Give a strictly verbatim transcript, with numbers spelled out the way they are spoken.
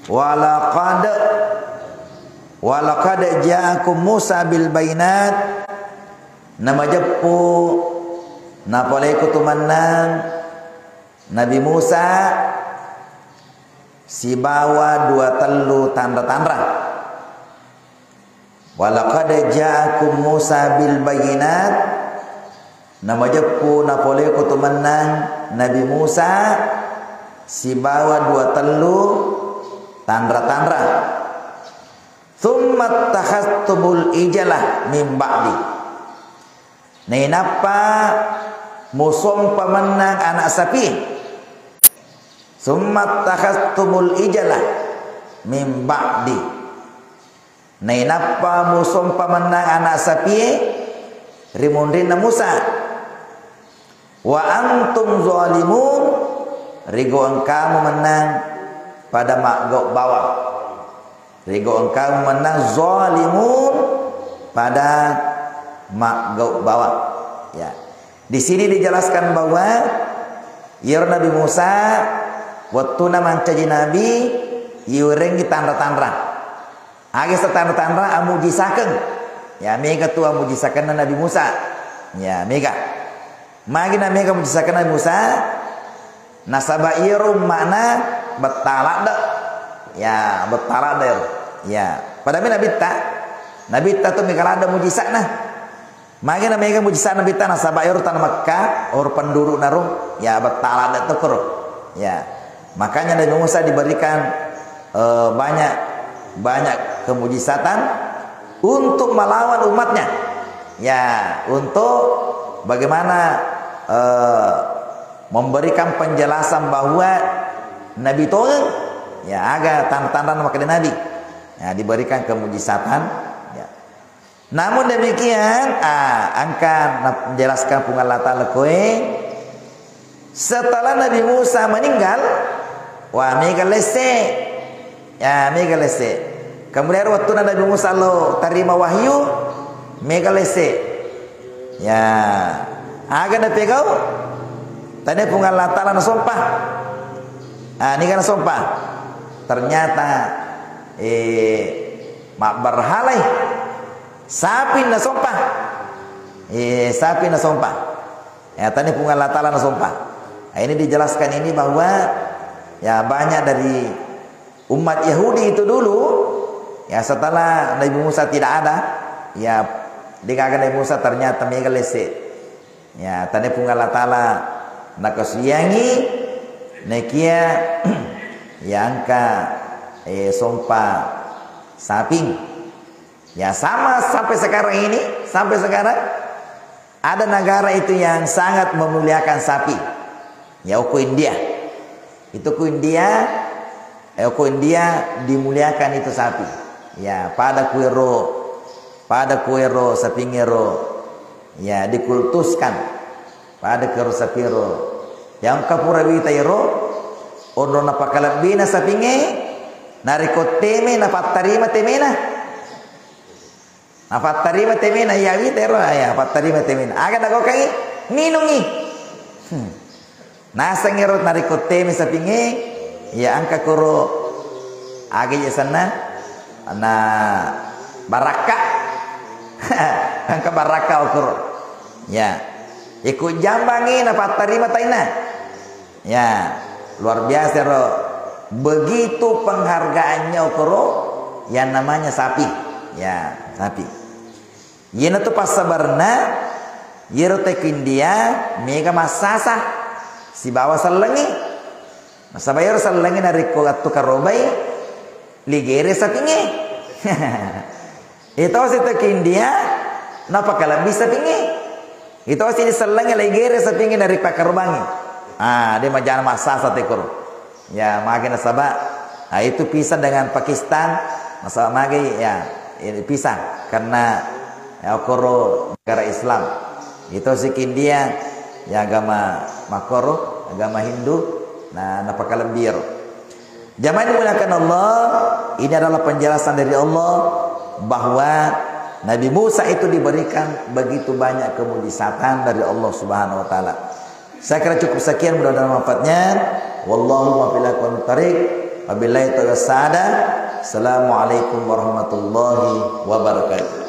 Walaqad, walaqad ja'akum Musa bil bayinat. Namajeppu, napoleko tu mennang Nabi Musa sibawa dua tellu tanra-tanra. Walaqad ja'akum Musa bil bayinat. Namajeppu, napoleko tu mennang Nabi Musa sibawa dua tellu tanra-tanra. Tsumma takhastumul ijlah min ba'di. Nainappa musompa mennang anak sapi. Tsumma takhastumul ijlah min ba'di. Nainappa musompa mennang anak sapie ri munrinna Musa. Wa antum zalimun, rigo engkamu mennang pada maggau bawang. Rigo engkamu mennang zalimun pada maggau bawang. Ya. Di sini dijelaskan bahwa iyaro Nabi Musa wettuna mancaji nabi, iwerengngi tanra-tanra. Aga setanra-tanra amujisakeng. Ya, mega tu amujisakenna Nabi Musa. Ya, mega. Magi na mega mujisakenna Nabi Musa? Nasaba iyaro umma'na betta ladde. Ya, betta ladde ero. Ya, pada me nabitta. Nabitta tu mega ladde mujisa'na. Magi na mega mujisa'na nabitta nasaba ero tana Mekka, ero pendudukna ro, ya betta ladde to koro. Ya. Makanya Nabi Musa diberikan, eh, banyak, banyak kemujizatan untuk melawan umatnya. Ya, untuk bagaimana, eh, memberikan penjelasan bahwa Nabi tongeng, ya, aga tanra-tanra makkeda Nabi. Ya, diberikan kemujizatan, ya. Namun demikian, ah, engka najelaskan Puang Allah Ta'ala koe, setelah Nabi Musa meninggal, wah, mega lesse. Ya, mega lesse. Kemudian waktu Nabi Musa lo terima wahyu, mega lesse. Ya, aga napegau? Tane Puang Allah Ta'ala nasompa. Ah, niga nasompa? Ternyata, eh, mabberhalai. Sapi nasompa. Eh, sapi nasompa. Ya, tani Puang Allah Ta'ala nasompa. Nah, ini dijelaskan ini bahwa, ya, banyak dari umat Yahudi itu dulu, ya, setelah Nabi Musa tidak ada, ya, degaga Nabi Musa ternyata mega lesse. Ya, tani Puang Allah Ta'ala nakasuyangi, nekia, ya, engka, eh, sompa saping. Ya, sama sampai sekarang ini, sampai sekarang ada negara itu yang sangat memuliakan sapi. Ya, okko India. Itu ku India, eh, okko India dimuliakan itu sapi. Ya, pada kuero, pada kuero sapingero, ya, dikultuskan. Pada kuero sapiro. Yang kapura wita ero, ono napakalebbina sapinge, narekko teme napattarima temena. Napattarima temena, iya wita ero, iya, pattarima temena. Aga nagaukangi? Minungi. Hmm. Naseng ero narekko teme sapinge, iya engka koro aga je senna, na barakka. Engka barakka okoro. Ya. Ikut jambangi napattarima taina. Ya, luar biasa ro. Begitu penghargaannya okoro yang namanya sapi. Ya, sapi. Iyana tu passabarna, iyaro tau India mega massasa sibawa sellengi. Nasaba iyaro sellengi narekko attu karobai, ligere sapinge. Itosi tau India, napakalebbi sapinge. Itosi disellengi, laigere sapinge narekko pakkarobangi. Ah, de majana massasa tekoro. Ya, mage nasaba, ah, itu pisah dengan Pakistan, nasaba mage, ya, ini pisah karena, ya, okoro negara Islam. Itosi India, ya, agama makoro, agama Hindu, nah, napakalebbi ro. Jamaah dimuliakan Allah, ini adalah penjelasan dari Allah bahwa Nabi Musa itu diberikan begitu banyak kemujizatan dari Allah Subhanahu wa Ta'ala. Saya kira cukup sekian, mudah-mudahan manfaatnya. Wallahu muwaffiq ila aqwamit thariq. Wabillahi taufiq wassa'adah. Assalamualaikum warahmatullahi wabarakatuh.